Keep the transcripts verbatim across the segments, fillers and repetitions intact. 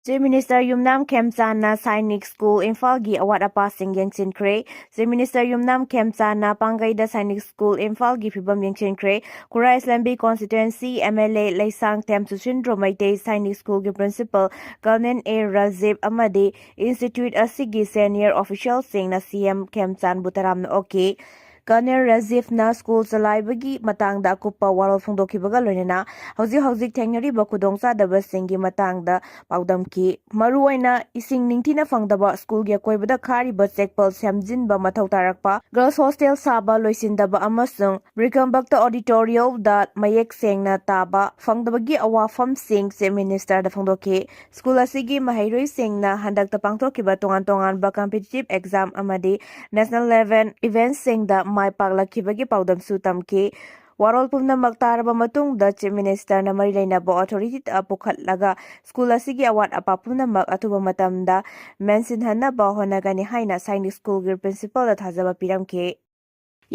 Chief Minister ꯌꯨꯝꯅꯥꯝ ꯈꯦꯝꯆꯥꯟꯅ Sainik school ꯏꯝꯐꯥꯜꯒꯤ ꯑꯋꯥꯠ ꯑꯄꯥꯁꯤꯡ ꯌꯦꯡꯁꯤꯟꯈ꯭ꯔꯦ꯫ Chief Minister ꯌꯨꯝꯅꯥꯝ ꯈꯦꯝꯆꯥꯟꯅ ꯄꯥꯡꯒꯩꯗ Sainik school ꯏꯝꯐꯥꯜꯒꯤ ꯐꯤꯕꯝ ꯌꯦꯡꯁꯤꯟꯈ꯭ꯔꯦ꯫ ꯈꯨꯔꯥꯏ ꯂꯝꯕꯤ constituency M L A Leishangthem ꯁꯨꯁꯤꯟꯗ꯭ꯔꯣ Meitei Sainik ꯁ꯭ꯀꯨꯜꯒꯤ principal Colonel A ꯔꯥꯖꯤꯕ ꯑꯃꯗꯤ institute ꯑꯁꯤꯒꯤ senior officialꯁꯤꯡꯅ C M ꯈꯦꯝꯆꯥꯟꯕꯨ ꯇꯔꯥꯝꯅ ꯑꯣꯛꯈꯤ꯫ Colonel ꯔꯥꯖꯤꯕꯅ ꯁ꯭ꯀꯨꯜ ꯆꯂꯥꯏꯕꯒꯤ ꯃꯇꯥꯡꯗ ꯑꯀꯨꯞꯄ ꯋꯥꯔꯣꯜ ꯐꯣꯡꯗꯣꯛꯈꯤꯕꯒ ꯂꯣꯏꯅꯅ ꯍꯧꯖꯤꯛ ꯍꯧꯖꯤꯛ ꯊꯦꯡꯅꯔꯤꯕ ꯈꯨꯗꯣꯡꯆꯥꯗꯕꯁꯤꯡꯒꯤ ꯃꯇꯥꯡꯗ ꯄꯥꯎꯗꯝꯈꯤ꯫ ꯃꯔꯨꯑꯣꯏꯅ ꯏꯁꯤꯡ ꯅꯤꯡꯊꯤꯅ ꯐꯪꯗꯕ, ꯁ꯭ꯀꯨꯜꯒꯤ ꯑꯀꯣꯏꯕꯗ ꯈꯥꯔꯤꯕ ꯆꯦꯛꯄꯜ ꯁꯦꯝꯖꯤꯟꯕ ꯃꯊꯧ ꯇꯥꯔꯛꯄ, girls hostel ꯁꯥꯕ ꯂꯣꯏꯁꯤꯟꯗꯕ ꯑꯃꯁꯨꯡ ꯕ꯭ꯔꯤꯀꯝꯕꯛꯇ auditoriumꯗ ꯃꯌꯦꯛ ꯁꯦꯡꯅ ꯇꯥꯕ ꯐꯪꯗꯕꯒꯤ ꯑꯋꯥꯐꯝꯁꯤꯡ Chief Ministerꯗ ꯐꯣꯡꯗꯣꯛꯈꯤ꯫ ꯁ꯭ꯀꯨꯜ ꯑꯁꯤꯒꯤ ꯃꯍꯩꯔꯣꯏꯁꯤꯡꯅ ꯍꯟꯗꯛꯇ ꯄꯥꯡꯊꯣꯛꯈꯤꯕ ꯇꯣꯉꯥꯟ ꯇꯣꯉꯥꯟꯕ competitive exam ꯑꯃꯗꯤ national level eventsꯁꯤꯡꯗ ꯃꯥꯏ ꯄꯥꯛꯂꯛꯈꯤꯕꯒꯤ ꯄꯥꯎꯗꯝꯁꯨ ꯇꯝꯈꯤ꯫ ꯋꯥꯔꯣꯜ ꯄꯨꯝꯅꯃꯛ ꯇꯥꯔꯕ ꯃꯇꯨꯡꯗ Chief Ministerꯅ ꯃꯔꯤ ꯂꯩꯅꯕ authorityꯗ ꯄꯨꯈꯠꯂꯒ ꯁ꯭ꯀꯨꯜ ꯑꯁꯤꯒꯤ ꯑꯋꯥꯠ ꯑꯄꯥ ꯄꯨꯝꯅꯃꯛ ꯑꯊꯨꯕ ꯃꯇꯝꯗ ꯃꯦꯟꯁꯤꯟꯍꯟꯅꯕ ꯍꯣꯠꯅꯒꯅꯤ ꯍꯥꯏꯅ ꯁꯥꯏꯅꯤꯛ ꯁ꯭ꯀꯨꯜꯒꯤ principalꯗ ꯊꯥꯖꯕ ꯄꯤꯔꯝꯈꯤ꯫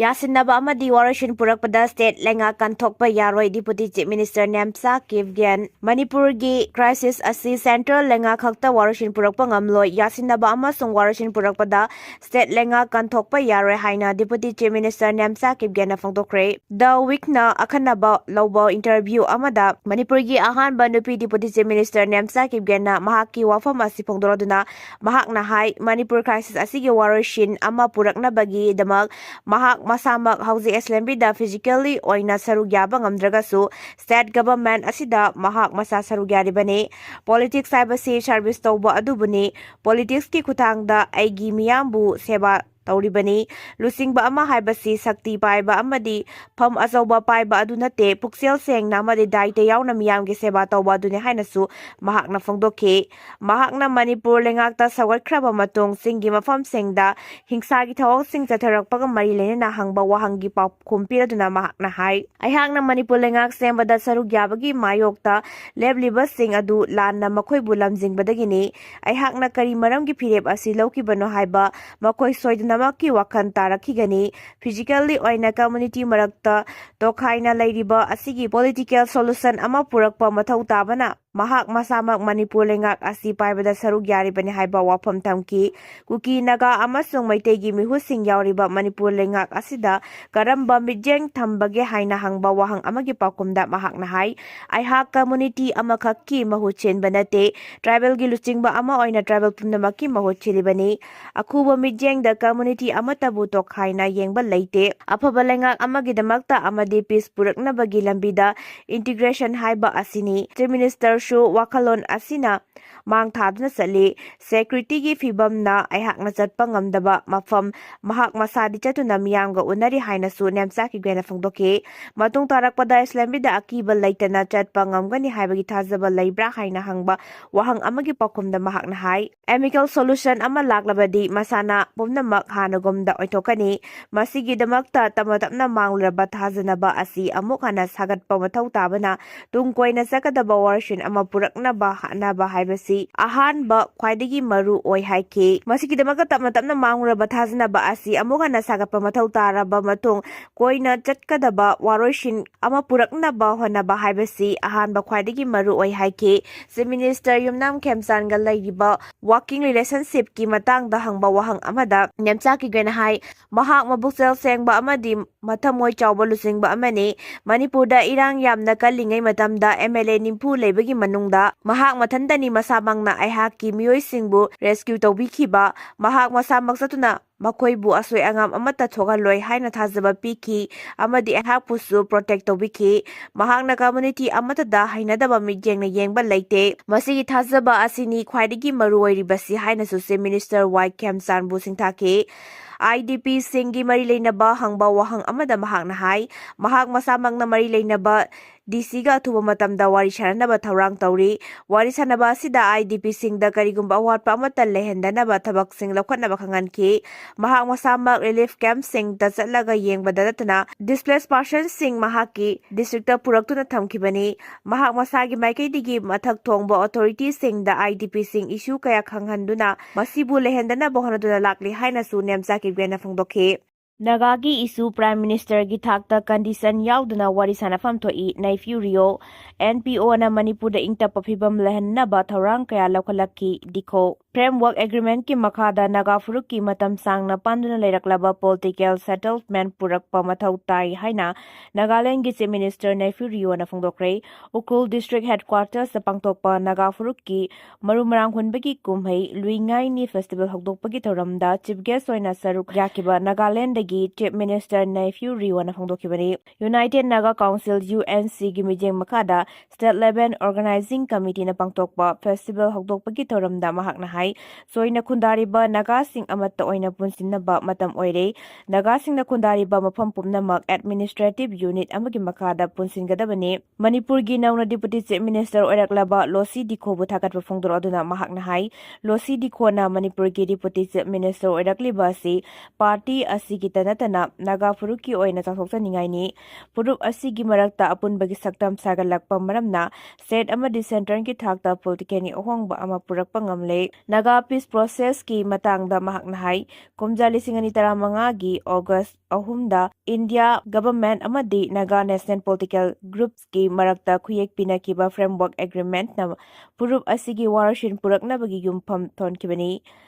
ꯌꯥꯁꯤꯟꯅꯕ ꯑꯃꯗꯤ ꯋꯥꯔꯣꯏꯁꯤꯟ ꯄꯨꯔꯛꯄꯗ state ꯂꯩꯉꯥꯛ ꯀꯟꯊꯣꯛꯄ ꯌꯥꯔꯣꯏ, Deputy Chief Minister Nemcha Kipgen. ꯃꯅꯤꯄꯨꯔꯒꯤ crisis ꯑꯁꯤ central ꯂꯩꯉꯥꯛ ꯈꯛꯇ ꯋꯥꯔꯣꯏꯁꯤꯟ ꯄꯨꯔꯛꯄ ꯉꯝꯂꯣꯏ, ꯌꯥꯁꯤꯟꯅꯕ ꯑꯃꯁꯨꯡ ꯋꯥꯔꯣꯏꯁꯤꯟ ꯄꯨꯔꯛꯄꯗ state ꯂꯩꯉꯥꯛ ꯀꯟꯊꯣꯛꯄ ꯌꯥꯔꯣꯏ ꯍꯥꯏꯅ Deputy Chief Minister Nemcha ꯀꯤꯞꯒꯦꯟꯅ ꯐꯣꯡꯗꯣꯛꯈ꯭ꯔꯦ꯫ The Weekꯅ ꯑꯈꯟꯅꯕ ꯂꯧꯕ interview ꯑꯃꯗ ꯃꯅꯤꯄꯨꯔꯒꯤ ꯑꯍꯥꯟꯕ ꯅꯨꯄꯤ Deputy Chief Minister ꯅꯦꯝꯆꯥ ꯀꯤꯞꯒꯦꯟꯅ ꯃꯍꯥꯛꯀꯤ ꯋꯥꯐꯝ ꯑꯁꯤ ꯐꯣꯡꯗꯣꯔꯗꯨꯅ ꯃꯍꯥꯛꯅ ꯍꯥꯏ, ꯃꯅꯤꯄꯨꯔ crisis ꯑꯁꯤꯒꯤ ꯋꯥꯔꯣꯏꯁꯤꯟ ꯑꯃ ꯄꯨꯔꯛꯅꯕꯒꯤꯗꯃꯛ ꯃꯍꯥꯛ ꯃꯁꯥꯃꯛ ꯍꯧꯖꯤꯛ assemblyꯗ physically ꯑꯣꯏꯅ ꯁꯔꯨꯛ ꯌꯥꯕ ꯉꯝꯗ꯭ꯔꯒꯁꯨ state government ꯑꯁꯤꯗ ꯃꯍꯥꯛ ꯃꯁꯥ ꯁꯔꯨꯛ ꯌꯥꯔꯤꯕꯅꯤ꯫ Politics ꯍꯥꯏꯕꯁꯤ service ꯇꯧꯕ ꯑꯗꯨꯕꯨꯅꯤ꯫ Politicsꯀꯤ ꯈꯨꯠꯊꯥꯡꯗ ꯑꯩꯒꯤ ꯃꯤꯌꯥꯝꯕꯨ ꯁꯦꯕꯥ ꯇꯧꯔꯤꯕꯅꯤ꯫ ꯂꯨꯆꯤꯡꯕ ꯑꯃ ꯍꯥꯏꯕꯁꯤ ꯁꯛꯇꯤ ꯄꯥꯏꯕ ꯑꯃꯗꯤ ꯐꯝ ꯑꯆꯧꯕ ꯄꯥꯏꯕ ꯑꯗꯨ ꯅꯠꯇꯦ, ꯄꯨꯛꯆꯦꯜ ꯁꯦꯡꯅ ꯑꯃꯗꯤ ꯗꯥꯏꯇ ꯌꯥꯎꯅ ꯃꯤꯌꯥꯝꯒꯤ ꯁꯦꯕꯥ ꯇꯧꯕ ꯑꯗꯨꯅꯤ ꯍꯥꯏꯅꯁꯨ ꯃꯍꯥꯛꯅ ꯐꯣꯡꯗꯣꯛꯈꯤ꯫ ꯃꯍꯥꯛꯅ ꯃꯅꯤꯄꯨꯔ ꯂꯩꯉꯥꯛꯇ ꯁꯧꯒꯠꯈ꯭ꯔꯕ ꯃꯇꯨꯡ ꯆꯤꯡꯒꯤ ꯃꯐꯝꯁꯤꯡꯗ ꯍꯤꯡꯁꯥꯒꯤ ꯊꯧꯑꯣꯡꯁꯤꯡ ꯆꯠꯊꯔꯛꯄꯒ ꯃꯔꯤ ꯂꯩꯅꯅ ꯍꯪꯕ ꯋꯥꯍꯪꯒꯤ ꯄꯥꯎꯈꯨꯝ ꯄꯤꯔꯗꯨꯅ ꯃꯍꯥꯛꯅ ꯍꯥꯏ, ꯑꯩꯍꯥꯛꯅ ꯃꯅꯤꯄꯨꯔ ꯂꯩꯉꯥꯛ ꯁꯦꯝꯕꯗ ꯁꯔꯨꯛ ꯌꯥꯕꯒꯤ ꯃꯥꯌꯣꯛꯇ ꯂꯦꯞꯂꯤꯕꯁꯤꯡ ꯑꯗꯨ ꯂꯥꯟꯅ ꯃꯈꯣꯏꯕꯨ ꯂꯝꯖꯤꯡꯕꯗꯒꯤꯅꯤ꯫ ꯑꯩꯍꯥꯛꯅ ꯀꯔꯤ ꯃꯔꯝꯒꯤ ꯐꯤꯔꯦꯞ ꯑꯁꯤ ꯂꯧꯈꯤꯕꯅꯣ ꯍꯥꯏꯕ ꯃꯈꯣꯏ ꯁꯣꯏꯗꯅꯃꯛꯀꯤ ꯋꯥꯈꯜ ꯇꯥꯔꯛꯈꯤꯒꯅꯤ꯫ Physically ꯑꯣꯏꯅ community ꯃꯔꯛꯇ ꯇꯣꯈꯥꯏꯅ ꯂꯩꯔꯤꯕ ꯑꯁꯤꯒꯤ political solution ꯑꯃ ꯄꯨꯔꯛꯄ ꯃꯊꯧ ꯇꯥꯕꯅ ꯃꯍꯥꯛ ꯃꯁꯥꯃꯛ ꯃꯅꯤꯄꯨꯔ ꯂꯩꯉꯥꯛ ꯑꯁꯤ ꯄꯥꯏꯕꯗ ꯁꯔꯨꯛ ꯌꯥꯔꯤꯕꯅꯤ ꯍꯥꯏꯕ ꯋꯥꯐꯝ ꯊꯝꯈꯤ꯫ ꯀꯨꯀꯤ, ꯅꯥꯒꯥ ꯑꯃꯁꯨꯡ ꯃꯩꯇꯩꯒꯤ ꯃꯤꯍꯨꯠꯁꯤꯡ ꯌꯥꯎꯔꯤꯕ ꯃꯅꯤꯄꯨꯔ ꯂꯩꯉꯥꯛ ꯑꯁꯤꯗ ꯀꯔꯝꯕ ꯃꯤꯠꯌꯦꯡ ꯊꯝꯕꯒꯦ ꯍꯥꯏꯅ ꯍꯪꯕ ꯋꯥꯍꯪ ꯑꯃꯒꯤ ꯄꯥꯎꯈꯨꯝꯗ ꯃꯍꯥꯛꯅ ꯍꯥꯏ, "ꯑꯩꯍꯥꯛ community ꯑꯃꯈꯛꯀꯤ ꯃꯍꯨꯠ ꯁꯤꯟꯕ ꯅꯠꯇꯦ, tribalꯒꯤ ꯂꯨꯆꯤꯡꯕ ꯑꯃ ꯑꯣꯏꯅ tribal ꯄꯨꯝꯅꯃꯛꯀꯤ ꯃꯍꯨꯠ ꯁꯤꯜꯂꯤꯕꯅꯤ꯫ ꯑꯈꯨꯕ ꯃꯤꯠꯌꯦꯡꯗ community ꯑꯃꯠꯇꯕꯨ ꯇꯣꯈꯥꯏꯅ ꯌꯦꯡꯕ ꯂꯩꯇꯦ꯫ ꯑꯐꯕ ꯂꯩꯉꯥꯛ ꯑꯃꯒꯤꯗꯃꯛꯇ ꯑꯃꯗꯤ peace ꯄꯨꯔꯛꯅꯕꯒꯤ ꯂꯝꯕꯤꯗ integration ꯍꯥꯏꯕ ꯑꯁꯤꯅꯤ꯫" Chief Ministerꯁꯨ ꯋꯥꯈꯜꯂꯣꯟ ꯑꯁꯤꯅ ꯃꯥꯡ ꯊꯥꯗꯨꯅ ꯆꯠꯂꯤ꯫ "Securityꯒꯤ ꯐꯤꯕꯝꯅ ꯑꯩꯍꯥꯛꯅ ꯆꯠꯄ ꯉꯝꯗꯕ ꯃꯐꯝ ꯃꯍꯥꯛ ꯃꯁꯥꯗꯤ ꯆꯠꯇꯨꯅ ꯃꯤꯌꯥꯝꯒ ꯎꯅꯔꯤ" ꯍꯥꯏꯅꯁꯨ ꯅꯦꯝꯆꯥ ꯀꯤꯒ꯭ꯋꯦꯅ ꯐꯣꯡꯗꯣꯛꯈꯤ꯫ ꯃꯇꯨꯡ ꯇꯥꯔꯛꯄꯗ ꯏꯁꯂꯦꯝꯕꯤꯗ ꯑꯀꯤꯕ ꯂꯩꯇꯅ ꯆꯠꯄ ꯉꯝꯒꯅꯤ ꯍꯥꯏꯕꯒꯤ ꯊꯥꯖꯕ ꯂꯩꯕ꯭ꯔꯥ ꯍꯥꯏꯅ ꯍꯪꯕ ꯋꯥꯍꯪ ꯑꯃꯒꯤ ꯄꯥꯎꯈꯨꯝꯗ ꯃꯍꯥꯛꯅ ꯍꯥꯏ, "Amicable solution ꯑꯃ ꯂꯥꯛꯂꯕꯗꯤ ꯃꯁꯥꯟꯅ ꯄꯨꯝꯅꯃꯛ ꯍꯥꯟꯅꯒꯨꯝꯗ ꯑꯣꯏꯊꯣꯛꯀꯅꯤ꯫ ꯃꯁꯤꯒꯤꯗꯃꯛꯇ ꯇꯞꯅ ꯇꯞꯅ ꯃꯥꯡꯂꯨꯔꯕ ꯊꯥꯖꯅꯕ ꯑꯁꯤ ꯑꯃꯨꯛ ꯍꯟꯅ ꯁꯥꯒꯠꯄ ꯃꯊꯧ ꯇꯥꯕꯅ ꯇꯨꯡ ꯀꯣꯏꯅ ꯆꯠꯀꯗꯕ ꯋꯥꯔꯣꯏꯁꯤꯟ ꯑꯃ ꯄꯨꯔꯛꯅꯕ ꯍꯣꯠꯅꯕ ꯍꯥꯏꯕꯁꯤ ꯑꯍꯥꯟꯕ ꯈ꯭ꯋꯥꯏꯗꯒꯤ ꯃꯔꯨ ꯑꯣꯏ" ꯍꯥꯏꯈꯤ꯫ ꯃꯁꯤꯒꯤꯗꯃꯛꯇ ꯇꯞꯅ ꯇꯞꯅ ꯃꯥꯡꯂꯨꯔꯕ ꯊꯥꯖꯅꯕ ꯑꯁꯤ ꯑꯃꯨꯛ ꯍꯟꯅ ꯁꯥꯒꯠꯄ ꯃꯊꯧ ꯇꯥꯔꯕ ꯃꯇꯨꯡ ꯀꯣꯏꯅ ꯆꯠꯀꯗꯕ ꯋꯥꯔꯣꯏꯁꯤꯟ ꯑꯃ ꯄꯨꯔꯛꯅꯕ ꯍꯣꯠꯅꯕ ꯍꯥꯏꯕꯁꯤ ꯑꯍꯥꯟꯕ ꯈ꯭ꯋꯥꯏꯗꯒꯤ ꯃꯔꯨ ꯑꯣꯏ ꯍꯥꯏꯈꯤ꯫ Chief Minister ꯌꯨꯝꯅꯥꯝ ꯈꯦꯝꯆꯥꯟꯒ ꯂꯩꯔꯤꯕ working relationshipꯀꯤ ꯃꯇꯥꯡꯗ ꯍꯪꯕ ꯋꯥꯍꯪ ꯑꯃꯗ ꯅꯦꯝꯆꯥ ꯀꯤꯒ꯭ꯋꯦꯅ ꯍꯥꯏ, ꯃꯍꯥꯛ ꯃꯕꯨꯛꯆꯦꯜ ꯁꯦꯡꯕ ꯑꯃꯗꯤ ꯃꯊꯃꯣꯏ ꯆꯥꯎꯕ ꯂꯨꯆꯤꯡꯕ ꯑꯃꯅꯤ꯫ ꯃꯅꯤꯄꯨꯔꯗ ꯏꯔꯥꯡ ꯌꯥꯝꯅ ꯀꯜꯂꯤꯉꯩ ꯃꯇꯝꯗ MLA ꯅꯤꯐꯨ ꯂꯩꯕꯒꯤ ꯃꯅꯨꯡꯗ ꯃꯍꯥꯛ ꯃꯊꯟꯇꯅꯤ ꯃꯁꯥꯃꯛꯅ ꯑꯩꯍꯥꯛꯀꯤ ꯃꯤꯑꯣꯏꯁꯤꯡꯕꯨ rescue ꯇꯧꯕꯤꯈꯤꯕ꯫ ꯃꯍꯥꯛ ꯃꯁꯥꯃꯛ ꯆꯠꯇꯨꯅ ꯃꯈꯣꯏꯕꯨ ꯑꯁꯣꯏ ꯑꯉꯥꯝ ꯑꯃꯠꯇ ꯊꯣꯛꯍꯜꯂꯣꯏ ꯍꯥꯏꯅ ꯊꯥꯖꯕ ꯄꯤꯈꯤ ꯑꯃꯗꯤ ꯑꯩꯍꯥꯛꯄꯨꯁꯨ protect ꯇꯧꯕꯤꯈꯤ꯫ ꯃꯍꯥꯛꯅ community ꯑꯃꯠꯇꯗ ꯍꯩꯅꯗꯕ ꯃꯤꯠꯌꯦꯡꯅ ꯌꯦꯡꯕ ꯂꯩꯇꯦ꯫ ꯃꯁꯤꯒꯤ ꯊꯥꯖꯕ ꯑꯁꯤꯅꯤ ꯈ꯭ꯋꯥꯏꯗꯒꯤ ꯃꯔꯨ ꯑꯣꯏꯔꯤꯕꯁꯤ ꯍꯥꯏꯅꯁꯨ Chief Minister ꯋꯥꯏ ꯈꯦꯝꯆꯥꯟꯕꯨ ꯁꯤꯡꯊꯥꯈꯤ꯫ IDPꯁꯤꯡꯒꯤ ꯃꯔꯤ ꯂꯩꯅꯕ ꯍꯪꯕ ꯋꯥꯍꯪ ꯑꯃꯗ ꯃꯍꯥꯛꯅ ꯍꯥꯏ, ꯃꯍꯥꯛ ꯃꯁꯥꯃꯛꯅ ꯃꯔꯤ ꯂꯩꯅꯕ DCꯒ ꯑꯊꯨꯕ ꯃꯇꯝꯗ ꯋꯥꯔꯤ ꯁꯥꯅꯅꯕ ꯊꯧꯔꯥꯡ ꯇꯧꯔꯤ꯫ ꯋꯥꯔꯤ ꯁꯥꯅꯕ ꯑꯁꯤꯗ IDPꯁꯤꯡꯗ ꯀꯔꯤꯒꯨꯝꯕ ꯑꯋꯥꯠꯄ ꯑꯃꯠꯇ ꯂꯩꯍꯟꯗꯅꯕ ꯊꯕꯛꯁꯤꯡ ꯂꯧꯈꯠꯅꯕ ꯈꯪꯍꯟꯈꯤ꯫ ꯃꯍꯥꯛ ꯃꯁꯥꯃꯛ relief campꯁꯤꯡꯗ ꯆꯠꯂꯒ ꯌꯦꯡꯕꯗ ꯅꯠꯇꯅ displaced personꯁꯤꯡ ꯃꯍꯥꯛꯀꯤ districtꯇ ꯄꯨꯔꯛꯇꯨꯅ ꯊꯝꯈꯤꯕꯅꯤ꯫ ꯃꯍꯥꯛ ꯃꯁꯥꯒꯤ ꯃꯥꯏꯀꯩꯗꯒꯤ ꯃꯊꯛ ꯊꯣꯡꯕ authorityꯁꯤꯡꯗ IDPꯁꯤꯡ issue ꯀꯌꯥ ꯈꯪꯍꯟꯗꯨꯅ ꯃꯁꯤꯕꯨ ꯂꯩꯍꯟꯗꯅꯕ ꯍꯣꯠꯅꯗꯨꯅ ꯂꯥꯛꯂꯤ ꯍꯥꯏꯅꯁꯨ ꯅꯦꯝꯆꯥ ꯀꯤꯒ꯭ꯋꯦꯅ ꯐꯣꯡꯗꯣꯛꯈꯤ꯫ ꯅꯥꯒꯥꯒꯤ issue Prime Ministerꯒꯤ ꯊꯥꯛꯇ condition ꯌꯥꯎꯗꯅ ꯋꯥꯔꯤ ꯁꯥꯟꯅꯐꯝ ꯊꯣꯛꯏ, ꯅꯩꯐꯤꯌꯨ ꯔꯤꯑꯣ꯫ NPOꯅ ꯃꯅꯤꯄꯨꯔꯗ ꯏꯪ ꯇꯞꯄ ꯐꯤꯕꯝ ꯂꯩꯍꯟꯅꯕ ꯊꯧꯔꯥꯡ ꯀꯌꯥ ꯂꯧꯈꯠꯂꯛꯈꯤ, ꯗꯤꯈꯣ꯫ Framework Agreementꯀꯤ ꯃꯈꯥꯗ ꯅꯥꯒꯥ ꯐꯨꯔꯨꯞꯀꯤ ꯃꯇꯝ ꯁꯥꯡꯅ ꯄꯥꯟꯗꯨꯅ ꯂꯩꯔꯛꯂꯕ political settlement ꯄꯨꯔꯛꯄ ꯃꯊꯧ ꯇꯥꯏ ꯍꯥꯏꯅ ꯅꯥꯒꯥꯂꯦꯟꯒꯤ Chief Minister Neiphiu ꯔꯤꯑꯣꯅ ꯐꯣꯡꯗꯣꯛꯈ꯭ꯔꯦ꯫ Ukhrul district headquartersꯇ ꯄꯥꯡꯊꯣꯛꯄ ꯅꯥꯒꯥ ꯐꯨꯔꯨꯞꯀꯤ ꯃꯔꯨ ꯃꯔꯥꯡ ꯍꯨꯟꯕꯒꯤ ꯀꯨꯝꯍꯩ ꯂꯨꯏꯉꯥꯏꯅꯤ festival ꯍꯧꯗꯣꯛꯄꯒꯤ ꯊꯧꯔꯝꯗ chief guest ꯑꯣꯏꯅ ꯁꯔꯨꯛ ꯌꯥꯈꯤꯕ ꯅꯥꯒꯥꯂꯦꯟꯗꯒꯤ Chief Minister Neiphiu ꯔꯤꯑꯣꯅ ꯐꯣꯡꯗꯣꯛꯈꯤꯕꯅꯤ꯫ United Naga Council, UNCꯒꯤ ꯃꯤꯠꯌꯦꯡ ꯃꯈꯥꯗ state level organizing committeeꯅ ꯄꯥꯡꯊꯣꯛꯄ festival ꯍꯧꯗꯣꯛꯄꯒꯤ ꯊꯧꯔꯝꯗ ꯃꯍꯥꯛꯅ ꯍꯥꯏ, ꯁꯣꯏꯅ ꯈꯨꯟꯗꯥꯔꯤꯕ ꯅꯥꯒꯥꯁꯤꯡ ꯑꯃꯠꯇ ꯑꯣꯏꯅ ꯄꯨꯟꯁꯤꯟꯅꯕ ꯃꯇꯝ ꯑꯣꯏꯔꯦ꯫ ꯅꯥꯒꯥꯁꯤꯡꯅ ꯈꯨꯟꯗꯥꯔꯤꯕ ꯃꯐꯝ ꯄꯨꯝꯅꯃꯛ administrative unit ꯑꯃꯒꯤ ꯃꯈꯥꯗ ꯄꯨꯟꯁꯤꯟꯒꯗꯕꯅꯤ꯫ ꯃꯅꯤꯄꯨꯔꯒꯤ ꯅꯧꯅ Deputy Chief Minister ꯑꯣꯏꯔꯛꯂꯕ ꯂꯣꯁꯤ ꯗꯤꯈꯣꯕꯨ ꯊꯥꯒꯠꯄ ꯐꯣꯡꯗꯣꯔꯛꯗꯨꯅ ꯃꯍꯥꯛꯅ ꯍꯥꯏ, ꯂꯣꯁꯤ ꯗꯤꯈꯣꯅ ꯃꯅꯤꯄꯨꯔꯒꯤ Deputy Chief Minister ꯑꯣꯏꯔꯛꯂꯤꯕ ꯑꯁꯤ party ꯑꯁꯤꯒꯤꯇ ꯅꯠꯇꯅ ꯅꯥꯒꯥ ꯐꯨꯔꯨꯞꯀꯤ ꯑꯣꯏꯅ ꯆꯥꯎꯊꯣꯛꯆꯅꯤꯡꯉꯥꯏꯅꯤ꯫ ꯐꯨꯔꯨꯞ ꯑꯁꯤꯒꯤ ꯃꯔꯛꯇ ꯑꯄꯨꯟꯕꯒꯤ ꯁꯛꯇꯝ ꯁꯥꯒꯠꯂꯛꯄ ꯃꯔꯝꯅ state ꯑꯃꯗꯤ centreꯒꯤ ꯊꯥꯛꯇ politicalꯒꯤ ꯑꯍꯣꯡꯕ ꯑꯃ ꯄꯨꯔꯛꯄ ꯉꯝꯂꯦ꯫ ꯅꯥꯒꯥ peace processꯀꯤ ꯃꯇꯥꯡꯗ ꯃꯍꯥꯛꯅ ꯍꯥꯏ, ꯀꯨꯝꯖꯥ ꯂꯤꯁꯤꯡ ꯑꯅꯤ ꯇꯔꯥꯃꯉꯥꯒꯤ August ꯑꯍꯨꯝꯗ India government ꯑꯃꯗꯤ Naga national political groupsꯀꯤ ꯃꯔꯛꯇ ꯈꯨꯌꯦꯛ ꯄꯤꯅꯈꯤꯕ framework agreementꯅ ꯐꯨꯔꯨꯞ ꯑꯁꯤꯒꯤ ꯋꯥꯔꯣꯏꯁꯤꯟ ꯄꯨꯔꯛꯅꯕꯒꯤ ꯌꯨꯝꯐꯝ ꯊꯣꯟꯈꯤꯕꯅꯤ꯫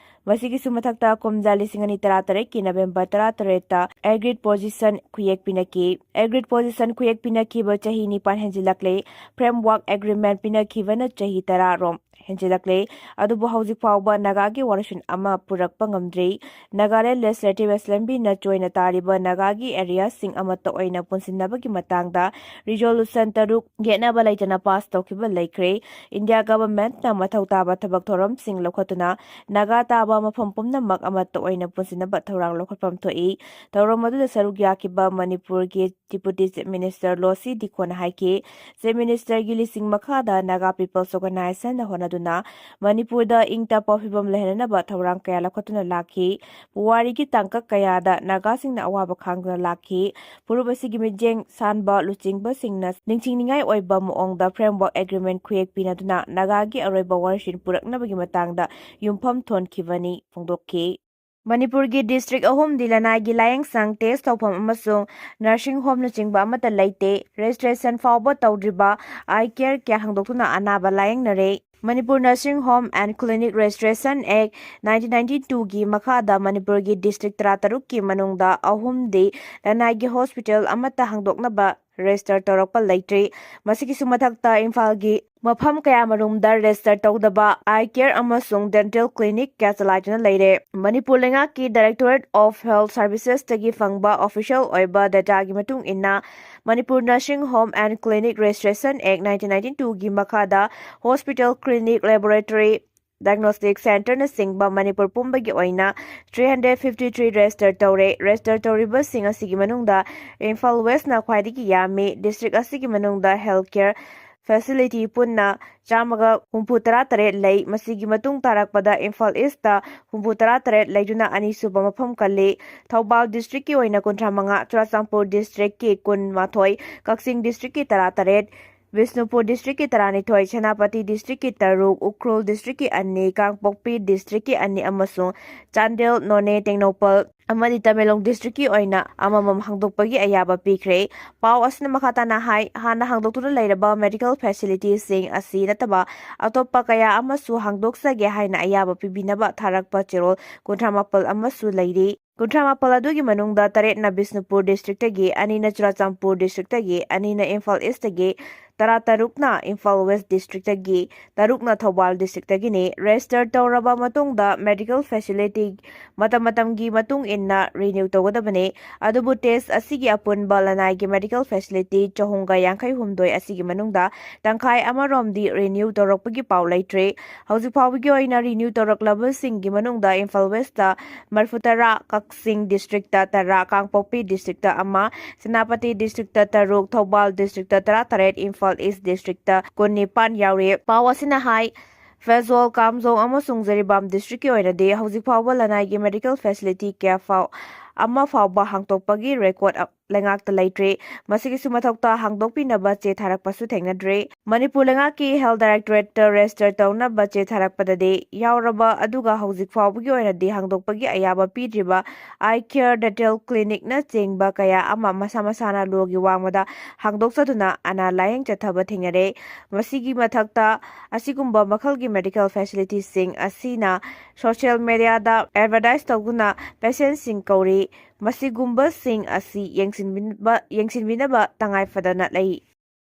ꯃꯁꯤꯒꯤꯁꯨ ꯃꯊꯛꯇ ꯀꯨꯝꯖꯥ ꯂꯤꯁꯤꯡ ꯑꯅꯤ ꯇꯔꯥꯇꯔꯦꯠꯀꯤ November ꯇꯔꯥꯇꯔꯦꯠꯇ agreed position ꯈꯨꯌꯦꯛ ꯄꯤꯅꯈꯤ꯫ Agreed position ꯈꯨꯌꯦꯛ ꯄꯤꯅꯈꯤꯕ ꯆꯍꯤ ꯅꯤꯄꯥꯟ ꯍꯦꯟꯖꯤꯜꯂꯛꯂꯦ꯫ Framework agreement ꯄꯤꯅꯈꯤꯕꯅ ꯆꯍꯤ ꯇꯔꯥ ꯔꯣꯝ ꯍꯦꯟꯖꯤꯜꯂꯛꯂꯦ꯫ ꯑꯗꯨꯕꯨ ꯍꯧꯖꯤꯛ ꯐꯥꯎꯕ ꯅꯥꯒꯥꯒꯤ ꯋꯥꯔꯣꯏꯁꯤꯟ ꯑꯃ ꯄꯨꯔꯛꯄ ꯉꯝꯗ꯭ꯔꯤ꯫ Nagaland Legislative Assemblyꯅ ꯆꯣꯏꯅ ꯇꯥꯔꯤꯕ ꯅꯥꯒꯥꯒꯤ areaꯁꯤꯡ ꯑꯃꯠꯇ ꯑꯣꯏꯅ ꯄꯨꯟꯁꯤꯟꯅꯕꯒꯤ ꯃꯇꯥꯡꯗ resolution ꯇꯔꯨꯛ ꯌꯦꯠꯅꯕ ꯂꯩꯇꯅ pass ꯇꯧꯈꯤꯕ ꯂꯩꯈ꯭ꯔꯦ꯫ India governmentꯅ ꯃꯊꯧ ꯇꯥꯕ ꯊꯕꯛ ꯊꯧꯔꯝꯁꯤꯡ ꯂꯧꯈꯠꯇꯨꯅ ꯅꯥꯒꯥ ꯇꯥꯕ ꯃꯐꯝ ꯄꯨꯝꯅꯃꯛ ꯑꯃꯠꯇ ꯑꯣꯏꯅ ꯄꯨꯟꯁꯤꯟꯅꯕ ꯊꯧꯔꯥꯡ ꯂꯧꯈꯠꯐꯝ ꯊꯣꯛꯏ꯫ ꯊꯧꯔꯝ ꯑꯗꯨꯗ ꯁꯔꯨꯛ ꯌꯥꯈꯤꯕ ꯃꯅꯤꯄꯨꯔꯒꯤ Deputy Chief Minister ꯂꯣꯁꯤ ꯗꯤꯈꯣꯅ ꯍꯥꯏꯈꯤ, Chief Ministerꯒꯤ ꯂꯤꯁꯤꯡ ꯃꯈꯥꯗ Naga People's Organizationꯅ ꯍꯣꯠꯅꯗꯨꯅ ꯃꯅꯤꯄꯨꯔꯗ ꯏꯪ ꯇꯞꯄ ꯐꯤꯕꯝ ꯂꯩꯍꯟꯅꯕ ꯊꯧꯔꯥꯡ ꯀꯌꯥ ꯂꯧꯈꯠꯇꯨꯅ ꯂꯥꯛꯈꯤ꯫ ꯄꯨꯋꯥꯔꯤꯒꯤ ꯇꯥꯡꯀꯛ ꯀꯌꯥꯗ ꯅꯥꯒꯥꯁꯤꯡꯅ ꯑꯋꯥꯕ ꯈꯥꯡꯗꯨꯅ ꯂꯥꯛꯈꯤ꯫ ꯐꯨꯔꯨꯞ ꯑꯁꯤꯒꯤ ꯃꯤꯠꯌꯦꯡ ꯁꯥꯟꯕ ꯂꯨꯆꯤꯡꯕꯁꯤꯡꯅ ꯅꯤꯡꯁꯤꯡꯅꯤꯡꯉꯥꯏ ꯑꯣꯏꯕ ꯃꯑꯣꯡꯗ framework agreement ꯈꯨꯌꯦꯛ ꯄꯤꯅꯗꯨꯅ ꯅꯥꯒꯥꯒꯤ ꯑꯔꯣꯏꯕ ꯋꯥꯔꯣꯏꯁꯤꯟ ꯄꯨꯔꯛꯅꯕꯒꯤ ꯃꯇꯥꯡꯗ ꯌꯨꯝꯐꯝ ꯊꯣꯟꯈꯤꯕꯅꯤ ꯐꯣꯡꯗꯣꯛꯈꯤ꯫ ꯃꯅꯤꯄꯨꯔꯒꯤ district ꯑꯍꯨꯝꯗꯤ ꯂꯅꯥꯏꯒꯤ ꯂꯥꯌꯦꯡꯁꯪ, test ꯇꯧꯐꯝ ꯑꯃꯁꯨꯡ nursing homeꯅꯆꯤꯡꯕ ꯑꯃꯠꯇ ꯂꯩꯇꯦ꯫ Registration ꯐꯥꯎꯕ ꯇꯧꯗ꯭ꯔꯤꯕ eye care ꯀꯌꯥ ꯍꯥꯡꯗꯣꯛꯇꯨꯅ ꯑꯅꯥꯕ ꯂꯥꯌꯦꯡꯅꯔꯦ꯫ Manipur Nursing Home and Clinic Registration Act nineteen ninety twoꯒꯤ ꯃꯈꯥꯗ ꯃꯅꯤꯄꯨꯔꯒꯤ district ꯇꯔꯥꯇꯔꯨꯛꯀꯤ ꯃꯅꯨꯡꯗ ꯑꯍꯨꯝꯗꯤ ꯂꯅꯥꯏꯒꯤ hospital ꯑꯃꯠꯇ ꯍꯥꯡꯗꯣꯛꯅꯕ register ꯇꯧꯔꯛꯄ ꯂꯩꯇ꯭ꯔꯤ꯫ ꯃꯁꯤꯒꯤꯁꯨ ꯃꯊꯛꯇ ꯏꯝꯐꯥꯜꯒꯤ ꯃꯐꯝ ꯀꯌꯥꯃꯔꯨꯝꯗ register ꯇꯧꯗꯕ eye care ꯑꯃꯁꯨꯡ dental clinic ꯀꯌꯥ ꯆꯂꯥꯏꯗꯨꯅ ꯂꯩꯔꯦ꯫ ꯃꯅꯤꯄꯨꯔ ꯂꯩꯉꯥꯛꯀꯤ Directorate of Health Servicesꯇꯒꯤ ꯐꯪꯕ official ꯑꯣꯏꯕ dataꯒꯤ ꯃꯇꯨꯡ ꯏꯟꯅ, Manipur Nursing Home and Clinic Registration Act nineteen ninety twoꯒꯤ ꯃꯈꯥꯗ hospital, clinic, laboratory, diagnostic centreꯅꯆꯤꯡꯕ Manipur ꯄꯨꯝꯕꯒꯤ ꯑꯣꯏꯅ three hundred fifty three register ꯇꯧꯔꯦ꯫ Register ꯇꯧꯔꯤꯕꯁꯤꯡ ꯑꯁꯤꯒꯤ ꯃꯅꯨꯡꯗ ꯏꯝꯐꯥꯜ Westꯅ ꯈ꯭ꯋꯥꯏꯗꯒꯤ ꯌꯥꯝꯃꯤ꯫ District ꯑꯁꯤꯒꯤ ꯃꯅꯨꯡꯗ health care facility ꯄꯨꯟꯅ ꯆꯥꯝꯃꯒ ꯍꯨꯝꯐꯨ ꯇꯔꯥ ꯇꯔꯦꯠ ꯂꯩ꯫ ꯃꯁꯤꯒꯤ ꯃꯇꯨꯡ ꯇꯥꯔꯛꯄꯗ ꯏꯝꯐꯥꯜ Eastꯇ ꯍꯨꯝꯐꯨ ꯇꯔꯥ ꯇꯔꯦꯠ ꯂꯩꯗꯨꯅ ꯑꯅꯤꯁꯨꯕ ꯃꯐꯝ ꯀꯜꯂꯤ꯫ ꯊꯧꯕꯥꯜ districtꯀꯤ ꯑꯣꯏꯅ ꯀꯨꯟꯊ꯭ꯔꯥ ꯃꯉꯥ, ꯆꯨꯔꯥꯆꯥꯟꯄꯨꯔ districtꯀꯤ ꯀꯨꯟ ꯃꯥꯊꯣꯏ, ꯀꯛꯆꯤꯡ districtꯀꯤ ꯇꯔꯥ ꯇꯔꯦꯠ, ꯕꯤꯁꯅꯨꯄꯨꯔ districtꯀꯤ ꯇꯔꯥꯅꯤꯊꯣꯏ, ꯁꯦꯅꯥꯄꯇꯤ districtꯀꯤ ꯇꯔꯨꯛ, ꯎꯈ꯭ꯔꯨꯜ districtꯀꯤ ꯑꯅꯤ, ꯀꯥꯡꯄꯣꯛꯄꯤ districtꯀꯤ ꯑꯅꯤ ꯑꯃꯁꯨꯡ ꯆꯥꯟꯗꯦꯜ, ꯅꯣꯅꯦ, ꯇꯦꯡꯅꯧꯄꯜ ꯑꯃꯗꯤ ꯇꯃꯦꯡꯂꯣꯡ districtꯀꯤ ꯑꯣꯏꯅ ꯑꯃꯃꯝ ꯍꯥꯡꯗꯣꯛꯄꯒꯤ ꯑꯌꯥꯕ ꯄꯤꯈ꯭ꯔꯦ꯫ ꯄꯥꯎ ꯑꯁꯤꯅ ꯃꯈꯥ ꯇꯥꯅ ꯍꯥꯏ, ꯍꯥꯟꯅ ꯍꯥꯡꯗꯣꯛꯇꯨꯅ ꯂꯩꯔꯕ medical facilityꯁꯤꯡ ꯑꯁꯤ ꯅꯠꯇꯕ ꯑꯇꯣꯞꯄ ꯀꯌꯥ ꯑꯃꯁꯨ ꯍꯥꯡꯗꯣꯛꯆꯒꯦ ꯍꯥꯏꯅ ꯑꯌꯥꯕ ꯄꯤꯕꯤꯅꯕ ꯊꯥꯔꯛꯄ ꯆꯦꯔꯣꯜ ꯀꯨꯟꯊ꯭ꯔꯥ ꯃꯥꯄꯜ ꯑꯃꯁꯨ ꯂꯩꯔꯤ꯫ ꯀꯨꯟꯊ꯭ꯔꯥ ꯃꯥꯄꯜ ꯑꯗꯨꯒꯤ ꯃꯅꯨꯡꯗ ꯇꯔꯦꯠꯅ ꯕꯤꯁꯅꯨꯄꯨꯔ districtꯇꯒꯤ, ꯑꯅꯤꯅ ꯆꯨꯔꯥꯆꯥꯟꯄꯨꯔ districtꯇꯒꯤ, ꯑꯅꯤꯅ ꯏꯝꯐꯥꯜ Eastꯇꯒꯤ, ꯇꯔꯥ ꯇꯔꯨꯛꯅ ꯏꯝꯐꯥꯜ West districtꯇꯒꯤ, ꯇꯔꯨꯛꯅ ꯊꯧꯕꯥꯜ districtꯇꯒꯤꯅꯤ꯫ Register ꯇꯧꯔꯕ ꯃꯇꯨꯡꯗ medical facility ꯃꯇꯝ ꯃꯇꯝꯒꯤ ꯃꯇꯨꯡ ꯏꯟꯅ renew ꯇꯧꯒꯗꯕꯅꯤ꯫ ꯑꯗꯨꯕꯨ test ꯑꯁꯤꯒꯤ ꯑꯄꯨꯟꯕ ꯂꯅꯥꯏꯒꯤ medical facility ꯆꯍꯨꯝꯒ ꯌꯥꯡꯈꯩ ꯍꯨꯝꯗꯣꯏ ꯑꯁꯤꯒꯤ ꯃꯅꯨꯡꯗ ꯇꯪꯈꯥꯏ ꯑꯃꯔꯣꯝꯗꯤ renew ꯇꯧꯔꯛꯄꯒꯤ ꯄꯥꯎ ꯂꯩꯇ꯭ꯔꯤ꯫ ꯍꯧꯖꯤꯛ ꯐꯥꯎꯕꯒꯤ ꯑꯣꯏꯅ renew ꯇꯧꯔꯛꯂꯕꯁꯤꯡꯒꯤ ꯃꯅꯨꯡꯗ ꯏꯝꯐꯥꯜ Westꯇ ꯃꯔꯤꯐꯨ ꯇꯔꯥ, ꯀꯛꯆꯤꯡ districtꯇ ꯇꯔꯥ, ꯀꯥꯡꯄꯣꯛꯄꯤ districtꯇ ꯑꯃ, ꯁꯦꯅꯥꯄꯇꯤ districtꯇ ꯇꯔꯨꯛ, ꯊꯧꯕꯥꯜ districtꯇ ꯇꯔꯥ ꯇꯔꯦꯠ, ꯏꯝꯐꯥꯜ East districtꯇ ꯀꯨꯟꯅꯤꯄꯥꯟ ꯌꯥꯎꯔꯤ꯫ ꯄꯥꯎ ꯑꯁꯤꯅ ꯍꯥꯏ, ꯐꯦꯖꯣꯜ, ꯀꯥꯝꯖꯣꯡ ꯑꯃꯁꯨꯡ ꯖꯤꯔꯤꯕꯥꯝ districtꯀꯤ ꯑꯣꯏꯅꯗꯤ ꯍꯧꯖꯤꯛ ꯐꯥꯎꯕ ꯂꯅꯥꯏꯒꯤ medical facility ꯀꯌꯥ ꯐꯥꯎ, ꯑꯃ ꯐꯥꯎꯕ ꯍꯥꯡꯗꯣꯛꯄꯒꯤ record ꯑ-, ꯂꯩꯉꯥꯛꯇ ꯂꯩꯇ꯭ꯔꯦ꯫ ꯃꯁꯤꯒꯤꯁꯨ ꯃꯊꯧꯇꯥ ꯍꯥꯡꯗꯣꯛꯄꯤꯅꯕ ꯆꯦ ꯊꯥꯔꯛꯄꯁꯨ ꯊꯦꯡꯅꯗ꯭ꯔꯦ꯫ ꯃꯅꯤꯄꯨꯔ ꯂꯩꯉꯥꯛꯀꯤ Health Directorate register ꯇꯧꯅꯕ ꯆꯦ ꯊꯥꯔꯛꯄꯗꯗꯤ ꯌꯥꯎꯔꯕ ꯑꯗꯨꯒ ꯍꯧꯖꯤꯛ ꯐꯥꯎꯕꯒꯤ ꯑꯣꯏꯅꯗꯤ ꯍꯥꯡꯗꯣꯛꯄꯒꯤ ꯑꯌꯥꯕ ꯄꯤꯗ꯭ꯔꯤꯕ Eye Care Dental Clinic ꯅꯆꯤꯡꯕ ꯀꯌꯥ ꯑꯃ ꯃꯁꯥ ꯃꯁꯥꯅ ꯂꯣꯒꯤ ꯋꯥꯡꯃꯗ ꯍꯥꯡꯗꯣꯛꯆꯗꯨꯅ ꯑꯅꯥ ꯂꯥꯌꯦꯡ ꯆꯠꯊꯕ ꯊꯦꯡꯅꯔꯦ꯫ ꯃꯁꯤꯒꯤ ꯃꯊꯛꯇ ꯑꯁꯤꯒꯨꯝꯕ ꯃꯈꯜꯒꯤ medical facility ꯁꯤꯡ ꯑꯁꯤꯅ social media ꯗ advertise ꯇꯧꯗꯨꯅ patient ꯁꯤꯡ ꯀꯧꯔꯤ꯫ ꯃꯁꯤꯒꯨꯝꯕꯁꯤꯡ ꯑꯁꯤ ꯌꯦꯡꯁꯤꯟꯕꯤꯅꯕ, ꯌꯦꯡꯁꯤꯟꯕꯤꯅꯕ ꯇꯉꯥꯏ ꯐꯗꯅ ꯂꯩ꯫